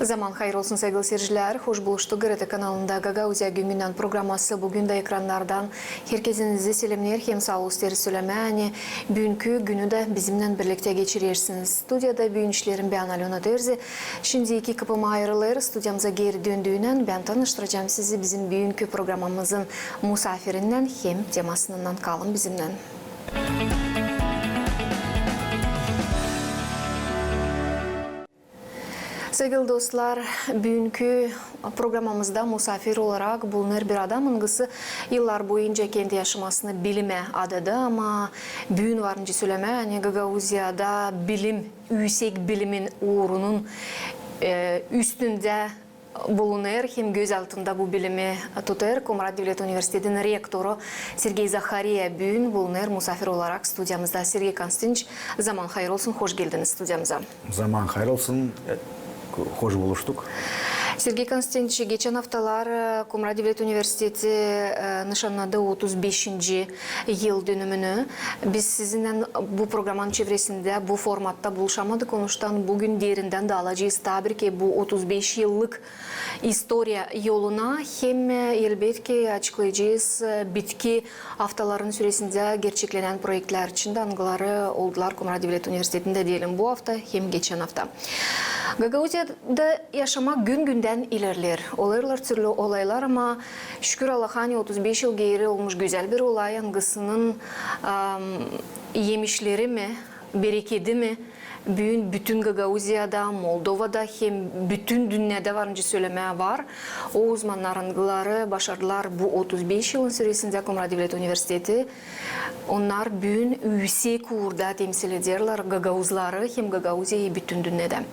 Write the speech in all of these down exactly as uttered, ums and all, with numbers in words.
Zaman hayır olsun, saygılı seyircilär. Hoş buluştuk GRT kanalında. Gagauziya gün-gündän programası bu gün dä ekrannardan herkezinizi selemneer hem saa olun isteer sölemää, ani büünkü günü dä bizimnän birliktä geçirersiniz. Studiyada büün işleerim bän, Alöna Terzi. Şindi iki kapımı ayırêr. Studiyamıza geeri döndüynän bän tanıştıracam sizi bizim büünkü programamızın musaafirinnän hem temasınnan. Kalın bizimnän. Saygılı dostlar, büünkü programamızda musaafir olarak bulunêr bir adam, angısı yıllar boyunca kendi yaşamasını bilimä adadı, ama büün var nicä sölemää, ani Gagauziyada bilim, üüsek bilimin uurunun, e, üstündä bulunêr hem göz altında bu bilimi tutêr Komrat devlet universitetinin rektoru Sergey Zahariya büün bulunêr musaafir olarak studiyamızda. Sergey Konstantinoviç, zaman hayır olsun, hoş geldiniz studiyamıza. Zaman hayır olsun, e, hoş buluştuk. Sergey Konstantinoviç, geçän aftalar, e, Komrat devlet universiteti, e, nışannadı otuz beşinci yıl dönümünü. Biz sizinnän bu programanın çevresindä, bu formatta buluşamadık. Onuştan büün derindän daalacez taa bir kerä bu otuz beş yıllık istoriya yoluna hem, e, elbetki, açıklayacez, e, bitki aftaların süresindä gerçeklenän proektlär için dä, angıları oldular Komrat devlet universitetindä, deyelim, bu afta hem geçän afta. Gagauziyada yaşamak gün-gündän ilerleer. Olêrlar türlü olaylar, ama şükür Allaha, ani otuz beş yıl geeri olmuş gözäl bir olay, angısının, am, emişleri mi, berekedi mi, büün bütün Gagauziyada, Moldovada hem bütün dünnedä var nicä sölemää var. O uzmannar, angıları başardılar bu otuz beş yılın süresindä Komrat devlet universiteti, onnar büün üüsek uurda temsil ederlär gagauzları hem Gagauziyayı bütün dünnedä.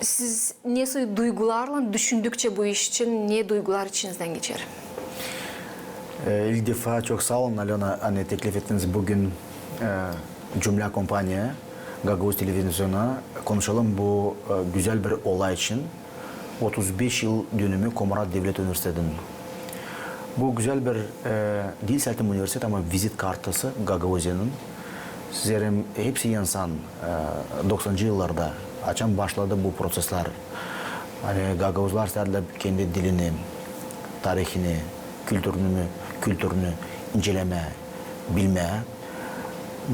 Siz ne soy duygularlan, düşündükçä bu iş için, ne duygular içinizdän geçer? E, ilk defa çok saa olun, Alöna, ani teklif ettiniz büün, e, Cümlä kompaniya, Gagauz televizyonuna konuşalım bu, e, gözäl bir olay için. Otuz beş yıl dönümü Komrat devlet universitetinin. Bu gözäl bir, e, diil sade universitet, ama vizit kartası Gagauziyanın. Zerä hepsi insan, e, doksancı yıllarda, açan başladı bu proseslär, ani gagauzlar istärdilär kendi dilini, tarihini, kültürünü, kültürünü incelemää, bilmää.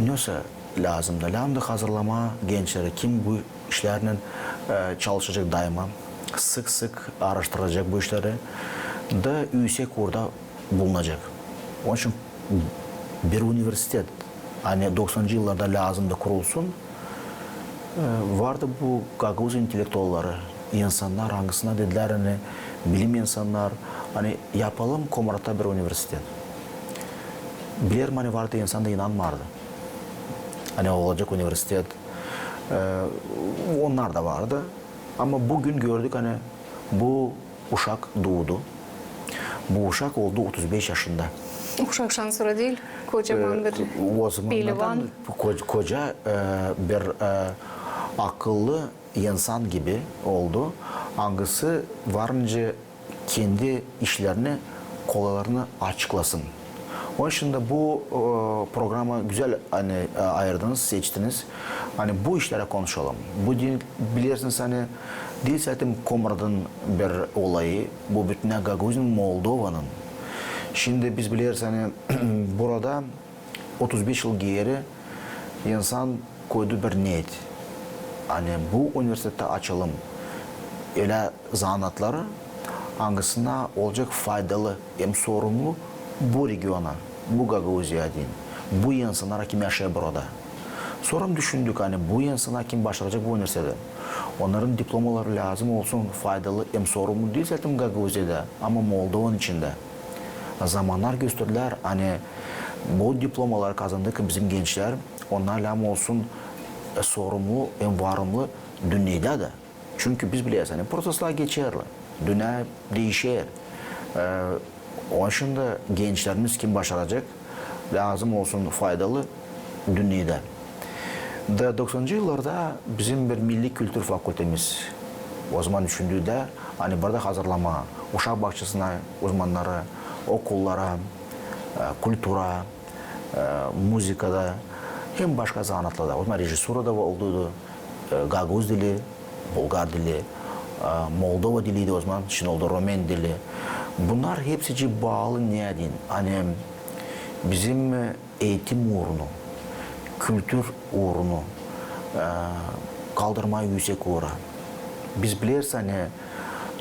Nesoy lääzımdı? Lääzımdı hazırlamaa gençleri, kim bu işlärlän, e, çalışacek daima, sık-sık aaraştıracek bu işleri da üüsek uurda bulunacek. Onun için bir universitet, ani doksancı yıllarda lääzımdı kurulsun, e, vardı bu gagauz intellektualları, insannar, angısına dedilär, ani bilim insannar, ani yapalım Komratta bir universitet. Bilerim, ani vardı insan da inanmardı, ani olacek universitet. E, onnar da vardı. Ama büün gördük, ani bu uşak duudu. Bu uşak oldu otuz beş yaşında. Uşak şansora diil, kocaman bir pelivan. E, o zamanlardan ko-, koca, e, bir, e, akıllı insan gibi oldu. Angısı var nicä kendi işlerini, kolaylarını açıklasın. Onun için dä bu, e, programa gözäl, ani, e, ayırdınız, seçtiniz. Ani bu işlerä konuşalım. Bu diil, bilersiniz, ani diil sade Komratın bir olayı, bu bütünnä Gagauziyanın, Moldovanın. Şindi biz bileriz, ani burada otuz beş yıl geeri insan koydu bir niyet, ani bu universitettä açalım ölä zanaatları, angısına olacek faydalı hem sorumlu bu regiona, bu Gagauziya deyni, bu insannara, kim yaşêêr burada. Sora düşündük, ani bu insannar, kim başaracek bu universiteti, onnarın diplomaları lääzım olsun faydalı hem sorumlu diil sade Gagauziyada, ama Moldovanın içindä. Zamannar gösterdilär, ani bu diplomaları kazandıkça bizim gençlär, onnar lääzım olsun, e, sorumlu hem varımlı dünnedä dä. Çünkü biz bileriz, ani proseslär geçerlär, dünnä diişer. E, onun için dä gençlerimiz, kim başaracek, lääzım olsun faydalı dünnedä. Da doksancı yıllarda bizim bir milli kültür fakültemiz o zaman düşündü dä, ani burada hazırlamaa uşak bakçasına uzmannarı, okullara, e, kultura, e, muzıkada hem başka zanaatlarda. O zaman rejissurada olduydu, e, gagauz dili, bulgar dili, e, Moldova diliydi o zaman, şindi oldu rumen dili. Bunnar hepsicii baalı needin? Ani bizim, e, eğitim uurunu, kültür uurunu, e, kaldırmaa üüsek uura. Biz bileriz, ani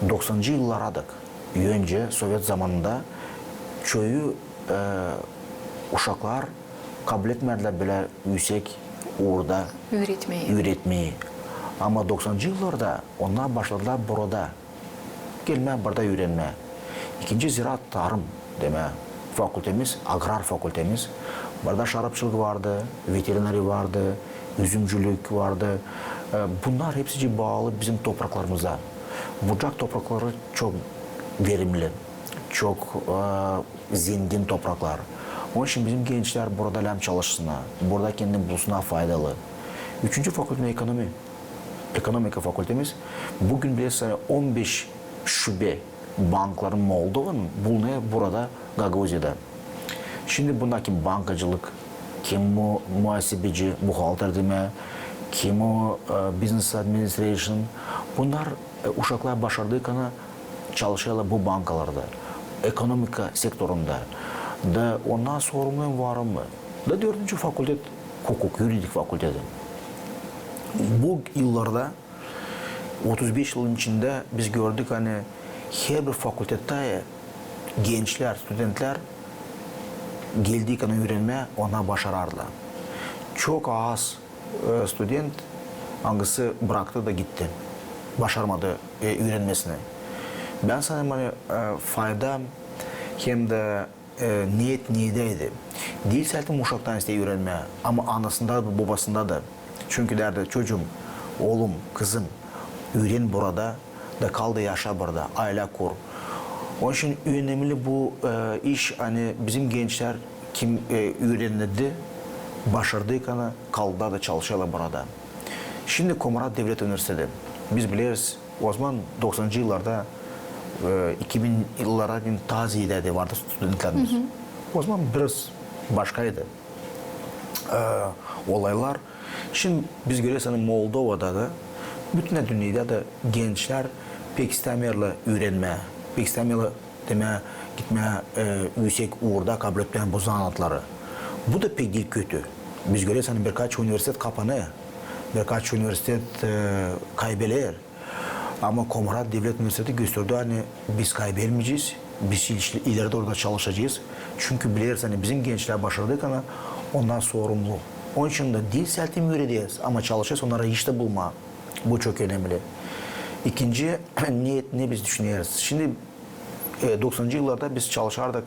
doksancı yıllara dek, öncä sovet zamanında çoyu, e, uşaklar kabletmedilär bölä üüsek uurda üüretmeyi. Ama doksancı yıllarda onnar başladılar burada gelmää, burada üürenmää. İkinci ziraat, tarım, demää, fakultemiz, agrar fakultemiz. Burada şarapçılık vardı, veterinari vardı, üzümcülük vardı. E, bunnar hepsicii baalı bizim topraklarımıza. Bucak toprakları çok verimli, çok, e, zengin topraklar. Onun için bizim gençlär burada lääzım çalışsınnar, burada kendini bulsunnar faydalı. Üçüncü fakultem ekonomi, ekonomika fakultemiz. Bugün bilersin, on beş şube bankların Moldovanın bulunêr burada, Gagauziyada. Şindi bunda kim bankacılık, kim mu-, muasebeci, buhalter demää, kim o, e, business administration. Bunnar, e, uşaklar başardıkana çalışêrlar bu bankalarda, ekonomika sektorunda. Da ondan sorumlu var mı? Da dördüncü fakultet, hukuk, yuridik fakulteti. Bu yıllarda, otuz beş yılın içindä biz gördük, ani herbir fakultettä gençlär, studentlär geldikana üürenmää, onnar başarardılar. Çok az, e, student, angısı braktı da gitti, başarmadı, e, üürenmesini. Bän sanêrım, ani, e, fayda hem dä e, neet needäydi. Diil sältim uşaktan isteer üürenmää, ama anasında da, bobasında da. Çünkü därdi: "Çocuum, oolum, kızım, üüren burada, da kal da yaşa burada, aylä kur." Onun için önemli bu, e, iş, ani bizim gençlär kim, e, üürendi, başardıkana kaldılar da çalışêrlar burada. Şindi Komrat devlet universiteti. Biz bileriz, o zaman doksancı yıllarda, e, iki bin yıllara deyin taa zeedä dä vardı studentlerimiz. O zaman biraz başkaydı, e, olaylar. Şindi biz göreriz, ani Moldovada da, bütün dünnedä dä gençlär pek istämeerlär üürenmää, pek istämeerlär demää, gitmää, e, üüsek uurda kabletmää bu zanaatları. Bu da pek diil kötü. Biz göreriz, ani birkaç universitet kapanêr, birkaç universitet, e, kaybeler. Ama Komrat devlet universiteti gösterdi, ani biz kaybelmeyecez, biz il-, ileri dooru da çalışacez. Çünkü bileriz, ani bizim gençlär başardıkana onnar sorumlu. Onun için dä diil sältim üürederiz, ama çalışêrız onnara iş dä bulmaa. Bu çok önemli. İkinci, ne, ne biz düşüneriz? Şindi, e, doksancı yıllarda biz çalışardık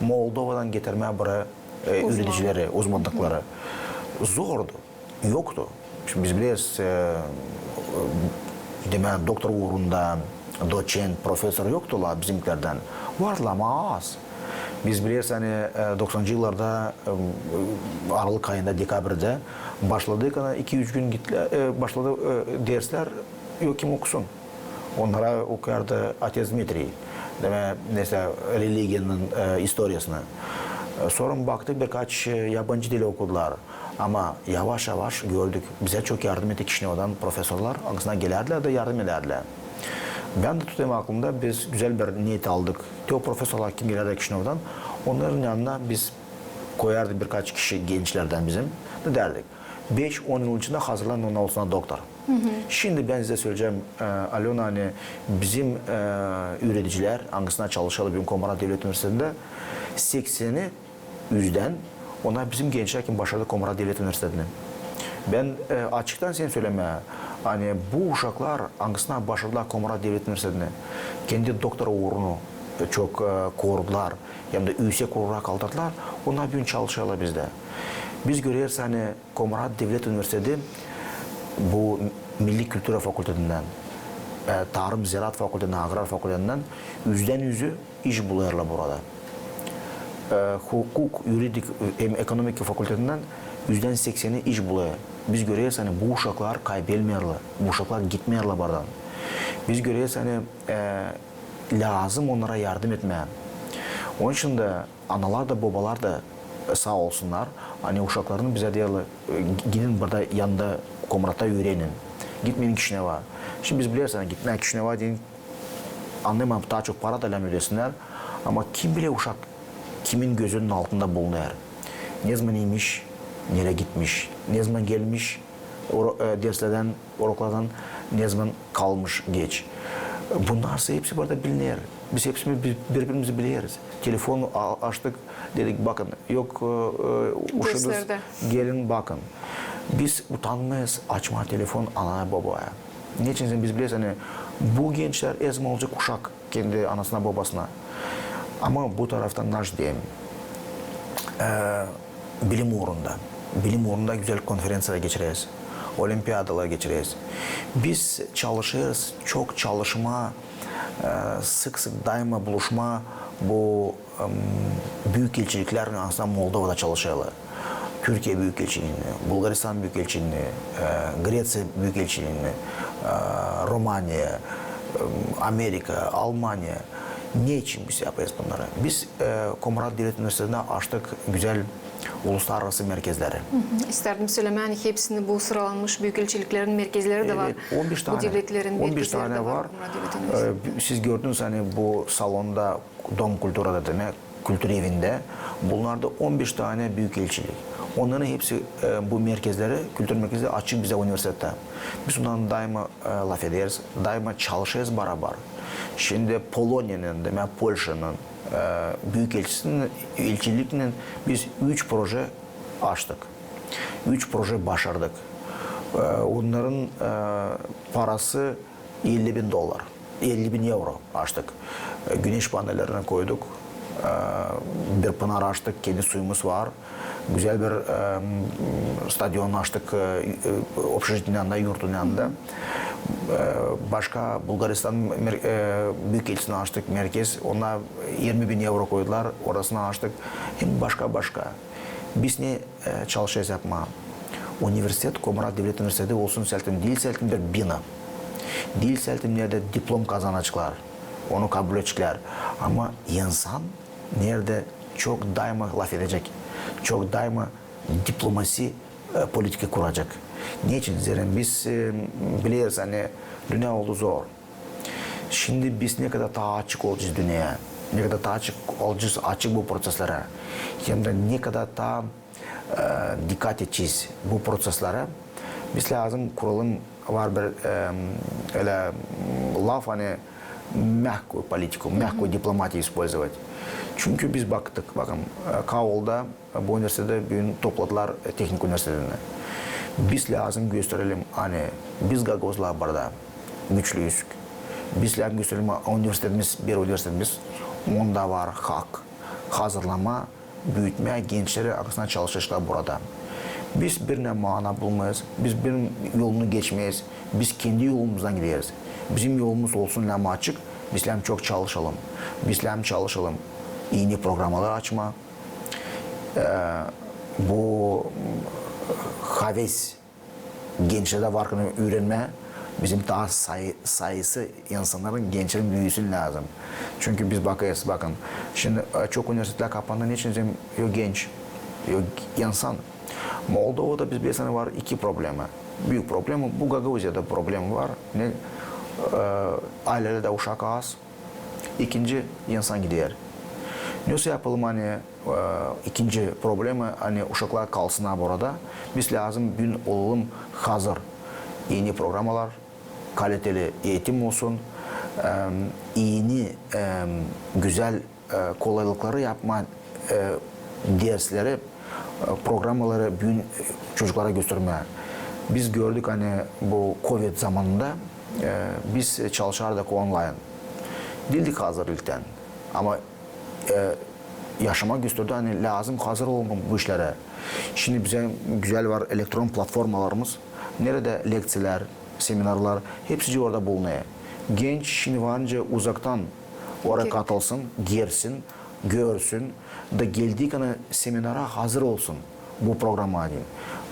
Moldovadan getirmää buraya, e, üüredicileri, uzmanlıkları. Zordu. Yoktu. Şindi biz bileriz, e, demää, doktor uurunda doçent, professor yoktular bizimkilerdän. Vardılar, ama az. Biz bileriz, ani, e, doksancı yıllarda, e, aralık ayında, dekabrdä başladık, ani iki-üç gün gittilär, e, başladı, e, derslär, yok kim okusun. Onnara okuyardı otets Dmitriy, demää, neysä, religiyanın, e, istoriyasını. E, sora baktık, birkaç, e, yabancı dili okudular. Ama yavaş-yavaş gördük, bizä çok yardım etti Kişinövdan professorlar, angısına gelärdilär da yardım edärdilär. Bän dä tutêrım aklımda, biz gözäl bir neet aldık. Te o professorlar, kim gelärdilär Kişinövdan, onnarın yanına biz koyardık birkaç kişi gençlerdän bizim, da därdik: beş-on yıl içindä hazırlanın, onnar olsunnar doktor. Şindi bän sizä söleyecäm, e, Alöna, ani bizim, e, üüredicilär, angısına çalışêrlar büün Komrat devlet universitetindä, sekseni üzdän onnar bizim gençlär, kim başardı Komrat devlet universitetini. Bän, e, açıktan sän sölemää, ani bu uşaklar, angısına başardılar Komrat devlet universitetini, kendi doktor uurunu, e, çok, e, korudular, hem dä üüsek uura kaldırdılar, onnar büün çalışêrlar bizdä. Biz göreriz, ani Komrat devlet universiteti bu milli kultura fakultetindän, e, tarım ziraat fakultetindän, agrar fakultetindän üzdän üzü iş bulêrlar burada. E, hukuk, yuridik, e, hem ekonomika fakultetindän üzdän sekseni iş bulêr. Biz göreriz, ani bu uşaklar kaybelmeerlär, bu uşaklar gitmeerlär buradan. Biz göreriz, ani, e, lääzım onnara yardım etmää. Onun için dä analar da, bobalar da, e, saa olsunnar, ani uşaklarını bizä deerlär, e, gidin burada yanda Komratta üürenin. Gitmeyin Kişineva. Şindi biz bileriz, ani gitmää Kişineva deyni, annêêrım, taa çok para da lääzım ödesinnär. Ama kim biler uşak kimin gözünün altında bulunêr? Nezaman inmiş, nereyi gitmiş, nezaman gelmiş, uro-, e, derslerdän, uroklardan nezaman kalmış geç. Bunnar hepsi burada bilinir. Biz hepsimiz bir-, biri-birimizi bileriz. Telefon a-, açtık, dedik, bakın, yok, e, e, uşadınız, gelin bakın. Biz utanmêêrız açmaa telefon anaya-bobaya. Neçin? Biz bileriz, ani bu gençlär ezaman olacek uşak kendi anasına, bobasına. Ama bu taraftan naş deyim, e, bilim uurunda. Bilim uurunda gözäl konferenţiyalar geçireriz. Olimpiadalar geçireriz. Biz çalışêrız, çok çalışmaa, e, sık-sık daima buluşmaa bu, em, büükelçiliklär, aslında Moldovada çalışêrlar. Türkiye Büükelçiliini, Bulgaristan Büükelçiliini, e, Greţiya Büükelçiliini, e, Romaniya, em, Amerika, Almaniya. Neçin biz yapêrız bunnarı? Biz, e, Komrat Devlet Universitetindä açtık gözäl uluslararası merkezleri. Hı hı. İstärdim sölemää, ani hepsini bu sıralanmış büükelçiliklerin merkezleri dä var. Evet, on beş tanä. Bu devletlerin merkezleri dä var. E, siz gördünüz, ani bu salonda, Dom kulturada, demek, kultur evindä bulunardı on beş tanä büükelçilik. Onnarın hepsi, e, bu merkezleri, kultur merkezleri açık bizä universitettä. Biz onnarın daima, e, lafederiz, daima çalışêrız barabar. Şindi Poloniyanın, demek, Polşanın, e, büükelçisinin, elçilikinin biz üç proje açtık. Üç proje başardık. E, onnarın, e, parası elli bin dolar, elli bin euro açtık. E, güneş panellerini koyduk. E, bir pınar açtık, kendi suyumuz var. Gözäl bir, e, stadion açtık, e, e, opşejitin yanında, yurdun yanında. E, başka Bulgaristan mer-, e, büükelçisini açtık, merkez. Onnar irmi bin euro koydular, orasını açtık. Hem başka-başka. Biz ne e, çalışêrız yapmaa. Universitet, Komrat Devlet Universiteti olsun sältän, diil sältän bir bina. Diil sältän neredä diplom kazanaceklar, onu kabul edeceklär. Ama insan neredä çok daima lafedecek, çok daima diplomasi, e, politika kuracek. Neçin? Zerä biz, e, bileriz, ani dünnä oldu zor. Şindi biz ne kadar taa açık olacez dünneyä, ne kadar taa açık olacez, açık bu proţeslerä, hem dä ne kadar taa, e, dikkat edecez bu proţeslerä, biz lääzım kuralım, var bir, e, ölä, m, laf, ani мягкую политику, мягкую дипломатию использовать. Çünkü biz baktık, bakın, e, Kaolda bu universiteti büün topladılar, e, tehnik universitetini. Biz lääzım gösterelim, ani biz, gagauzlar, burada güçlüyüz. Biz lääzım gösterelim, universitetimiz, bir universitetimiz, onda var hak hazırlamaa, büütmää gençleri, aslında, çalışaceklar burada. Biz bir ne maana bulmêêrız, biz bir yolunu geçmeeriz, biz kendi yolumuzdan gideriz. Bizim yolumuz olsun lääzım açık, biz lääzım çok çalışalım. Biz lääzım çalışalım eni programalar açmaa, e, bu haves gençlerdä varkana üürenmää, bizim taa say-, sayısı insannarın, gençlerin büüsün lääzım. Çünkü biz bakêrız, bakın, şindi, e, çok universitetlär kapandı, neçin? Yok genç, yok insan. Moldovada biz bileriz, ani var iki problema. Büük problema, bu Gagauziyada problema var. Ne, e, aylelerdä uşak az, İkinci, insan gider. Nesoy yapalım, ani, e, ikinci problema, ani uşaklar kalsınnar burada. Biz lääzım büün olalım hazır. Eni programalar, kaliteli eğitim olsun, em, eni, em, gözäl, e, kolaylıkları yapmaa, e, dersleri, e, programaları büün, e, çocuklara göstermää. Biz gördük, ani bu kovid zamanında, e, biz çalışardık onlayn. Diildik hazır ilktän. Ama, e, yaşamak gösterdi, ani lääzım hazır olmaa bu işlerä. Şindi bizä gözäl var elektron platformalarımız, neredä lekţiyalär, seminarlar, hepsicii orada bulunêr. Genç şindi var nicä uzaktan oraya katılsın, girsin, görsün, da geldiikän seminara hazır olsun bu programa deyni.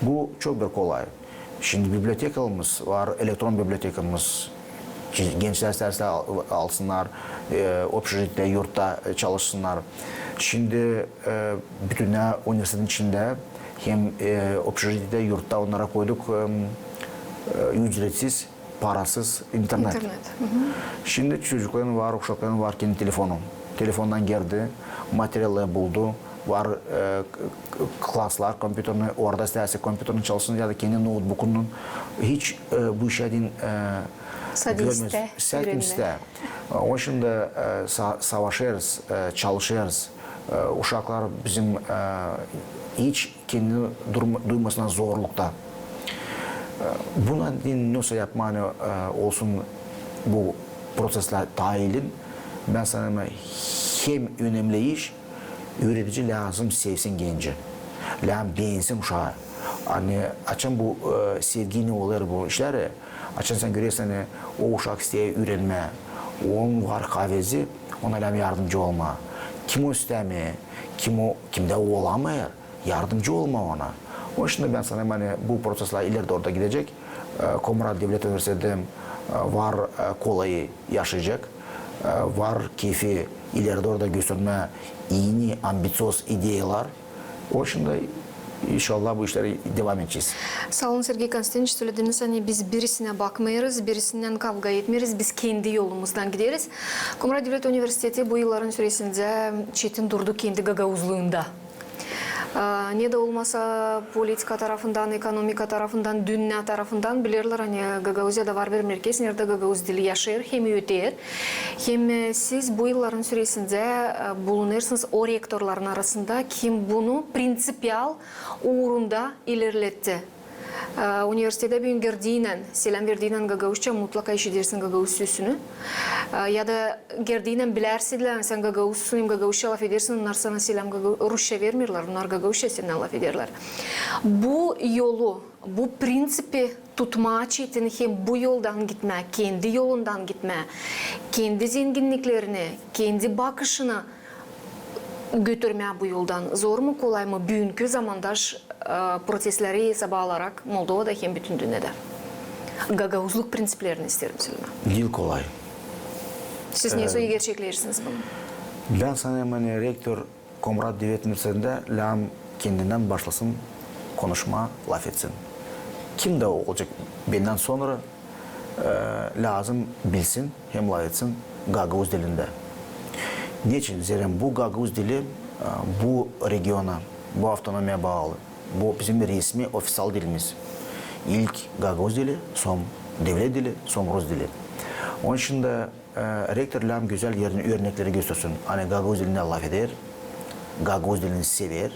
Bu çok bir kolay. Şindi bibliotekalarımız var, elektron bibliotekamız. Gençlär istärsä al-, alsınnar, e, opşejitteyä, yurtta, e, çalışsınnar. Şindi, e, bütün universitetin içindä hem, e, opşejitteyä, yurtta onnara koyduk, em, e, ücretsiz, parasız internet. İnternet. Hı hı. Şindi çocukların var, uşakların var kendi telefonu. Telefondan girdi, materialları buldu, var, e, k-, k-, klaslar kompüterni, orada isteerse kompüterni çalışsın ya da kendi noutbukunun. Hiç, e, bu işä deyni, e, Sade görmez. iste, Sade üürenmää. iste. Onun için dä, e, sa-, savaşêrız, e, çalışêrız. E, uşaklar bizim, e, hiç kendini durma-, duymasınlar zorlukta. E, buna deyni nasıl yapmaa, e, olsun bu proseslär taa ilin, bän sanêrım, hem önemli iş, üüredici lääzım sevsin genci. Lääzım beensin uşaa. Ani açan bu, e, sevgi ne olêr bu işleri, açan sän görersin, ani o uşak isteer üürenmää, onun var kavezi, ona lääzım yardımcı olmaa. Kim o istämeer, kim o, kimdä olamêêr, yardımcı olmaa ona. Onun için dä bän sanêrım, ani bu proseslär ileri dooru da gidecek. E, Komrat Devlet Universiteti, e, var, e, kolayı yaşayacek, e, var kefi ileri dooru da göstermää eni, ambitsioz ideyalar. Onun için dä, inşallah, bu işleri devam edecez. Saa olun, Sergey Konstantinoviç, sölediniz, ani biz birisinä bakmêêrız, birisindän kavga etmeeriz, biz kendi yolumuzdan gideriz. Komrat Devlet Universiteti bu yılların süresindä çetin durdu kendi gagauzluunda. A, ne dä olmasa politika tarafından, ekonomika tarafından, dünnä tarafından bilerlär, ani Gagauziyada var bir merkez, neredä gagauz dili yaşêêr, hem öter, hem, e, siz bu yılların süresindä, e, bulunêrsınız o rektorların arasında, kim bunu prinţipial uurunda ilerletti. E, universitetä büün girdiynän, seläm verdiynän gagauzça, mutlaka işidersin gagauz sözünü. E, ya da girdiynän bilärsän, sän gagauzsun, hem gagauzça lafedersin, onnar sana seläm gaga-, rusça vermeerlär, onnar gagauzça sennän lafederlär. Bu yolu, bu prinţipi tutmaa çetin hem bu yoldan gitmää, kendi yolundan gitmää, kendi zenginniklerini, kendi bakışını götürmää bu yoldan zor mu, kolay mı büünkü zamandaş, e, proţesleri esaba alarak Moldovada hem bütün dünnedä? Gagauzluk prinţiplerini isteerim sölemää. Diil kolay. Siz nesoy gerçekleyersiniz bunu? Bän sanêrım, ani rektor Komrat Devlet Universitetindä lääzım kendindän başlasın konuşmaa, lafetsin. Kim dä olacek bendän sora, e, lääzım bilsin hem lafetsin gagauz dilindä. Neçin? Zerä bu gagauz dili, e, bu regiona, bu avtonomiya baalı. Bu bizim resmi, ofiţial dilimiz. İlk gagauz dili, som devlet dili, som rus dili. Onun için dä, e, rektor lääzım gözäl örnekleri göstersin. Ani gagauz dilindä lafeder, gagauz dilini sever,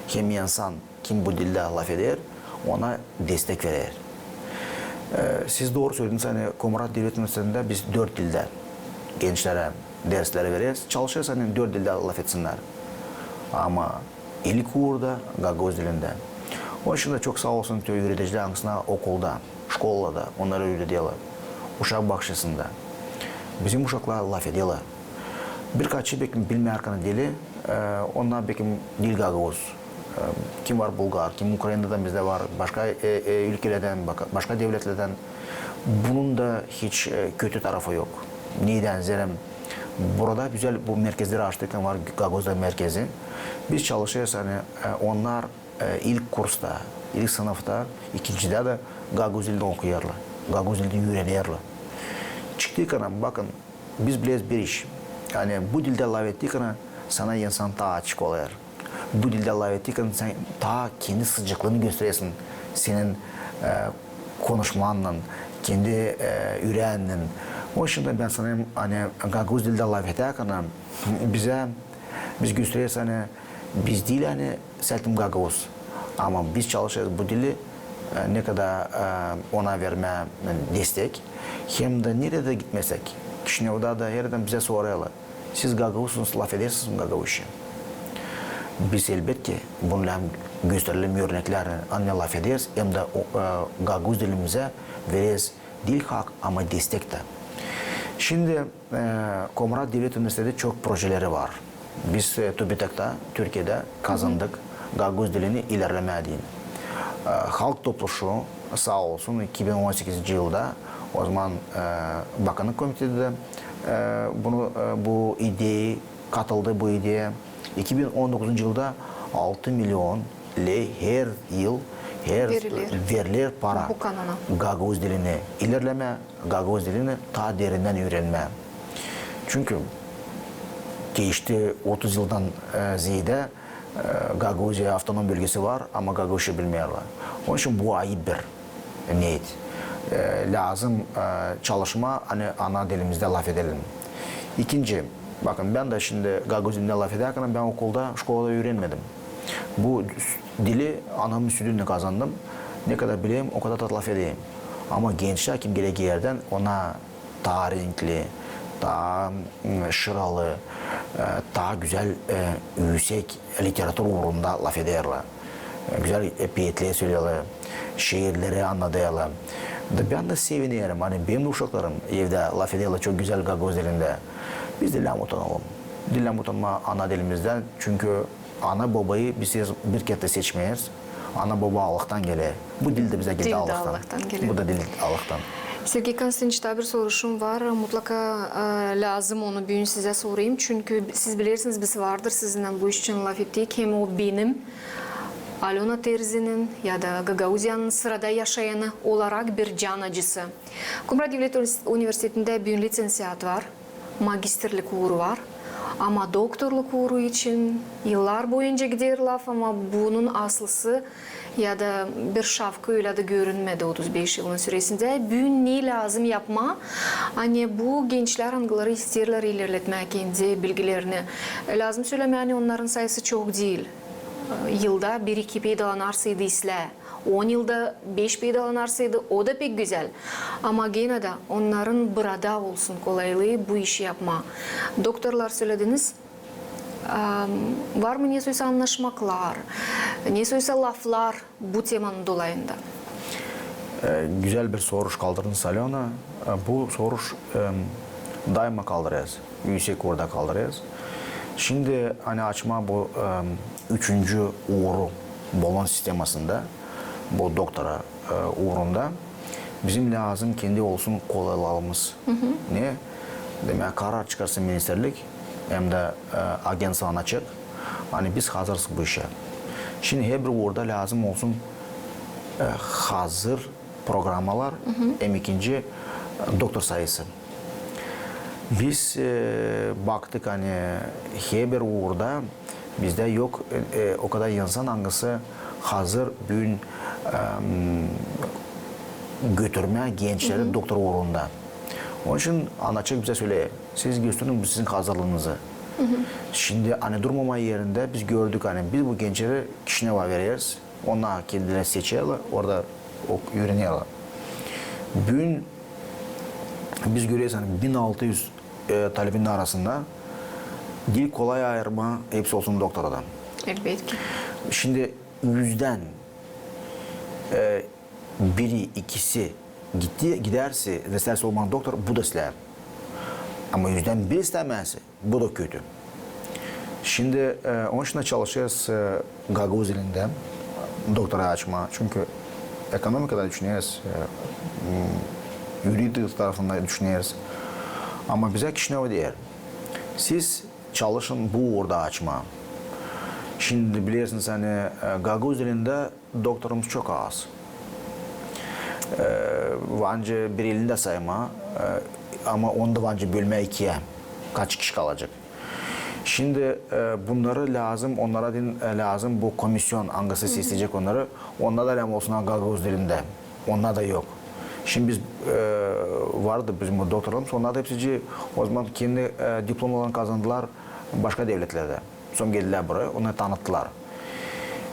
hem insan, kim bu dildä lafeder, ona destek verer. E, siz dooru sölediniz, ani Komrat Devlet Universitetindä biz dört dildä gençlerä dersleri vereriz. Çalışêrız, ani dört dildä lafetsinnär. Ama ilk uurda gagauz dilindä. Onun için dä çok saa olsun te üüredicilär, angısına okulda, şkolada onnarı üürederlär. Uşak bakışasında. Bizim uşaklar lafederlär. Birkaçı bekim bilmeer kana dili, e, onnar bekim diil gagauz. E, kim var bulgar, kim Ukrainadan bizdä var, başka, e, e, ülkelerdän, baka-, başka devletlerdän. Bunun da hiç, e, kötü tarafı yok. Neydän? Zerä burada gözäl bu merkezleri açtık, var gagauzlar merkezi. Biz çalışêrız, ani, e, onnar, e, ilk kursta, ilk sınıfta, ikincidä dä gagauz dilini okuyêrlar, gagauz dilini üürenerlär. Çıktıkana, bakın, biz bileyiz bir iş. Ani bu dildä lafettikana sana insan taa açık olêr. Bu dildä lafettikana sän taa kendi sıcaklıını gösterersin senin, e, konuşmannan, kendi, e, üreennän. Onun için dä bän sanêrım, ani gagauz dildä lafedärkana bizä, biz göstereriz, ani biz diil, ani sälkim gagauz. Ama biz çalışêrız bu dili, e, ne kadar, e, ona vermää, e, destek. Hem dä neredä gitmesäk, Kişinevda da, hererdä bizä sorêrlar: siz gagauzsunuz, lafedersiniz mi gagauzça? Biz, elbetki, bunu hem gösterelim örneklär, ani lafederiz, hem dä o, e, gagauz dilimizä vereriz diil hak, ama destek tä. Şindi, e, Komrat Devlet Universiteti çok projeleri var. Biz, e, TÜBİTAKta, Türkiyedä kazandık gagauz dilini ilerlemää deyni. E, Halk Topluşu saa olsun, iki bin on sekizinci yılda, o zaman, e, Bakannık Komiteti dä, e, bunu, e, bu ideyi katıldı, bu ideya. İki bin on dokuzuncu yılda altı milyon ley her yıl veriler para gagauz dilini ilerlemää, gagauz dilini taa derindän üürenmää. Çünkü geçti otuz yıldan zeedä Gagauziya avtonom bölgesi var, ama gagauzça bilmeerlär. Onun için bu ayıp bir niyet. Lääzım çalışmaa, ani ana dilimizdä lafedelim. İkinci, bakın, bän dä şindi gagauz dilindä lafedärkän, bän okulda, şkolada üürenmedim. Bu dili anamın südünnän kazandım. Ne kadar bilerim, o kadar da lafederim. Ama gençlär, kim geler geerdän, ona taa renkli, taa şıralı, taa gözäl, üüsek literatura uurunda lafederlär. Gözäl peetleri söleerlär, şiirleri annadêrlar. Da bän dä sevinerim, ani benim dä uşaklarım evdä lafederlär çok gözäl gagauz dilindä. Biz diil lääzım utanalım. Diil lääzım utanmaa ana dilimizdän, çünkü ana-bobayı biz bir kerä dä seçmeeriz. Ana-boba Allahtan geler. Bu dil dä bizä geldi Allahtan. Bu da dil Allahtan. Sergey Konstantinoviç, taa bir soruşum var. Mutlaka lääzım onu büün sizä sorayım. Çünkü siz bilersiniz, biz vardır sizinnän bu iş için lafettik. Hem o benim, Alöna Terzinin ya da Gagauziyanın sırada yaşayanı olarak bir can acısı. Kumra devlet universitetindä büün liţenţiat var, magistrlik uuru var. Ama doktorluk uuru için yıllar boyunca gider laf, ama bunun aslısı ya da bir şavkı ölä dä görünmedi otuz beş yılın süresindä. Büün ne lääzım yapmaa, ani bu gençlär, angıları isteerlär ilerletmää kendi bilgilerini? Lääzım sölemää, ani onnarın sayısı çok diil. Yılda bir-iki peydalanarsaydı islää, on yılda beş peydalanarsaydı, o da pek gözäl. Ama genä dä onnarın burada olsun kolaylıı bu işi yapmaa. Doktorlar sölediniz, var mı nesoysa annaşmaklar, nesoysa laflar bu temanın dolayında? Gözäl bir soruş kaldırdınız, Alöna. Bu soruş dayma kaldırêrız, üüsek uurda kaldırêrız. Şindi, ani açmaa bu üçüncü uuru Bolon sistemasında, bu doktora uurunda, bizim lääzım kendi olsun kolaylılarımız. Ne? Demäk, karar çıkarsın ministerlik, hem dä agentstvo ANAÇEK, ani biz hazırız bu işä. Şindi herbir uurda lääzım olsun hazır programalar, hem ikinci doktor sayısı. Biz baktık, ani herbir uurda bizdä yok o kadar insan, angısı hazır büün götürmää gençleri doktor uurunda. Onun için ANAÇEK bizä söleer, siz gösterin bu sizin hazırlıınızı. Şindi, ani durmamaa erindä biz gördük, ani biz bu gençleri Kişineva vereriz. Onnar kendileri seçerlär, orada üürenerlär. Büün biz göreriz, ani bin altı üz talebinin arasında diil kolay ayırmaa hepsi olsun doktoradan. Elbetki. Şindi üzdän biri, ikisi gidärsä, isteerse olmaa doktor, bu da islää. Ama üzdän biri istämärsä, bu da kötü. Şindi onun için çalışêrız gagauz dilindä doktora açmaa. Çünkü ekonomikada düşüneriz, yuridik tarafında düşüneriz. Ama bizä Kişineva deer, siz çalışın bu uurda açmaa. Şindi bilersiniz, ani gagauz dilindä doktorumuz çok az. Var ancak bir elindä saymaa, ama onu da var ancak bölmää ikiyä, kaç kişi kalacek. Şindi bunnarı lääzım, onnara deyni lääzım bu komision, angısı sesleyecek onnarı, onnar da lääzım olsun gagauz dilindä. Onnar da yok. Şindi biz, vardı bizim bu doktorlarımız, onnar da hepsicii ozaman kendi diplomalarını kazandılar başka devletlerdä. Sora geldilär buraya, onnarı tanıttılar.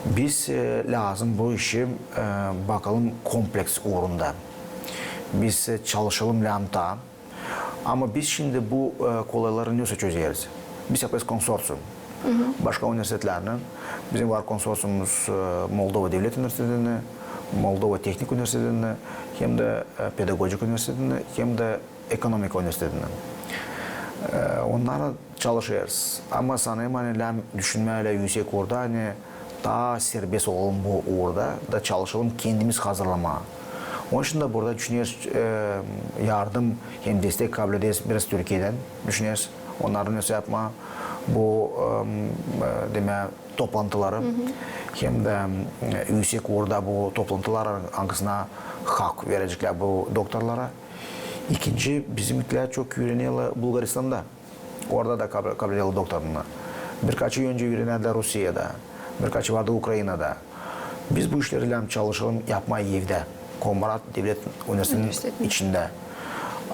Biz lääzım bu işi bakalım kompleks uurunda. Biz çalışalım lääzım taa. Ama biz şindi bu kolaylıları nesoy çözeriz? Biz yapêrız konsorţium. Başka universitetlerlän. Bizim var konsorţiumumuz Moldova devlet universitetindän, Moldova tehnik universitetindän, hem dä pedagogik universitetindän, hem dä ekonomika universitetindän. Onnarlan çalışêrız. Ama sanêrım, ani lääzım düşünmää ölä üüsek uurda, ani taa serbest olalım bu uurda da çalışalım kendimiz hazırlamaa. Onun için dä burada düşüneriz, yardım hem destek kablederiz biraz Türkiyedän, düşüneriz onnarı nesoy yapmaa. bu, e, demää, toplantıları, hem dä, e, üüsek uurda bu toplantılar, angısına hak vereceklär bu doktorlara. İkinci, bizimkilär çok üürenerlär Bulgaristanda. Orada da kabul, kabul ederlär doktorluuna. Birkaçı öncä üürenärdilär Rusiyada, birkaçı vardı Ukrainada. Biz bu işlerlän çalışalım yapmaa evdä, Komrat devlet universitetinin içindä.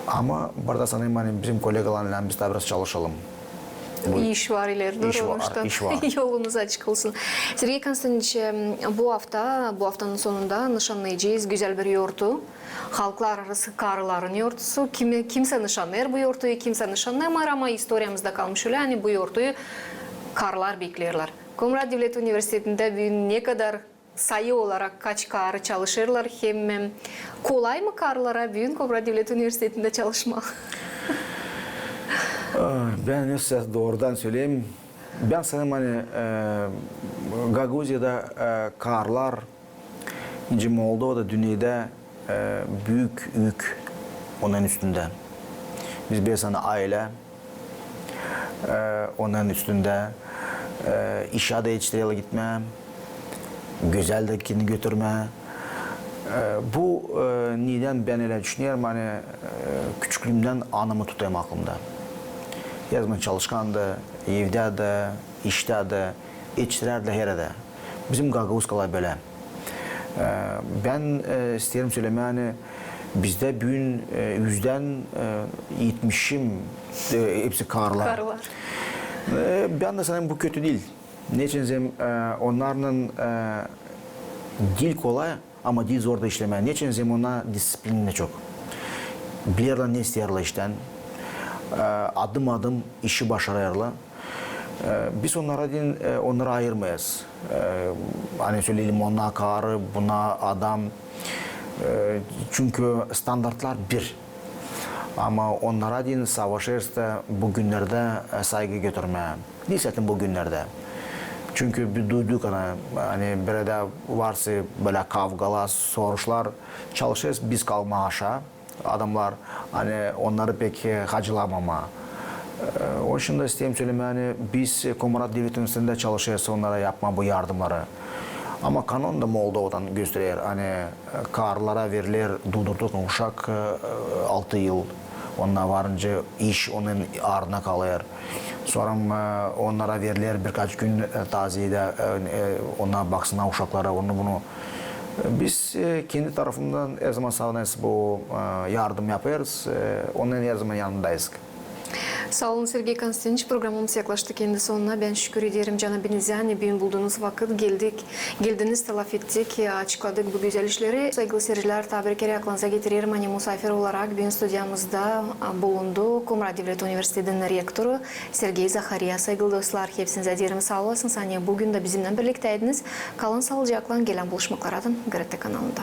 Ama burada sanêrım, ani bizim kollegalarlan biz taa biraz çalışalım. İş var ileri dooru, iş var, iş var. Yolunuz açık olsun. Sergey Konstantinoviç, bu afta, bu aftanın sonunda nışannayacez gözäl bir yortu. Halklararası karıların yortusu. Kimi, kimsä nışannêêr bu yortuyu, kimsä nışannamêêr, ama istoriyamızda kalmış ölä, ani bu yortuyu karılar bekleerlär. Komrat devlet universitetindä büün ne kadar sayı olarak kaç karı çalışêrlar, hem, e, kolay mı karılara büün Komrat devlet universitetindä çalışmaa? Bän ne siz doorudan söleyim. Bän sanêrım, ani, e, Gagauziyada, e, karılar, nicä Moldovada, dünnedä, e, büük ük onnarın üstündä. Biz bir sanaş aylä, e, onnarın üstündä, e, işä dä etiştirerlär gitmää, gözäl dä kendini götürmää. E, bu, e, nedän bän ölä düşünerim, ani, e, küçüklüümdän anamı tutêrım aklımda. Her zaman çalışkandı, evdä dä, iştä dä, etiştirärdi herädä. Bizim gagauz karılar bölä. E, bän, e, isteerim sölemää, ani bizdä büün, e, üzdän, e, etmişim, e, hepsi karılar. Karılar. E, bän dä sanêrım, bu kötü diil. Neçin zerä, e, onnarlan, e, diil kolay, ama diil zor da işlemää. Neçin zerä onnar disţiplina çok. Bilerlär ne isteerlär iştän. E, adım-adım işi başarêrlar. E, biz onnara deyni, e, onnarı ayırmêêrız. E, ani söleyelim, ona karı, buna adam. E, çünkü standartlar bir. Ama onnara deyni savaşêrız da bu günnerdä, e, saygı götürmää. Diil zaten bu günnerdä. Çünkü biz duyduk, ani, ani bir erdä varsa bölä kavgalar, soruşlar, çalışêrız biz kalmaa aşaa. Adamlar, ani onnarı pek, e, hacılamamaa. E, onun için dä isteerim sölemää, ani biz, e, Komrat devlet universitetindä çalışêrız onnara yapmaa bu yardımları. Ama kanon da Moldovadan gösterer, ani, e, karılara veriler duudurtuk uşak, e, altı yıl, onnar varınca iş onun ardına kalêr. Sora, e, onnara veriler birkaç gün, e, taaziyedä, e, e, onnar baksınnar uşaklara, onu bunu. E, biz, e, kendi tarafından her zaman savunarak bu, e, yardım yapêrız, e, onnarın her zaman yanındayız. Saa olun, Sergey Konstantinoviç, programamız yaklaştı kendi sonuna. Bän şükür ederim canabinizä, ani büün buldunuz vakıt, geldik, geldiniz, lafettik, e, açıkladık bu gözäl işleri. Saygılı seyircilär, taa bir kerä aklınıza getirerim, ani musaafir olarak büün studiyamızda, e, bulundu Komrat devlet universitetinin rektoru Sergey Zahariya. Saygılı dostlar, hepsinizä deerim saa olasınız, ani büün dä bizimnän birliktäydiniz. Kalın saalıcaklan, gelän buluşmaklara dän GRT kanalında.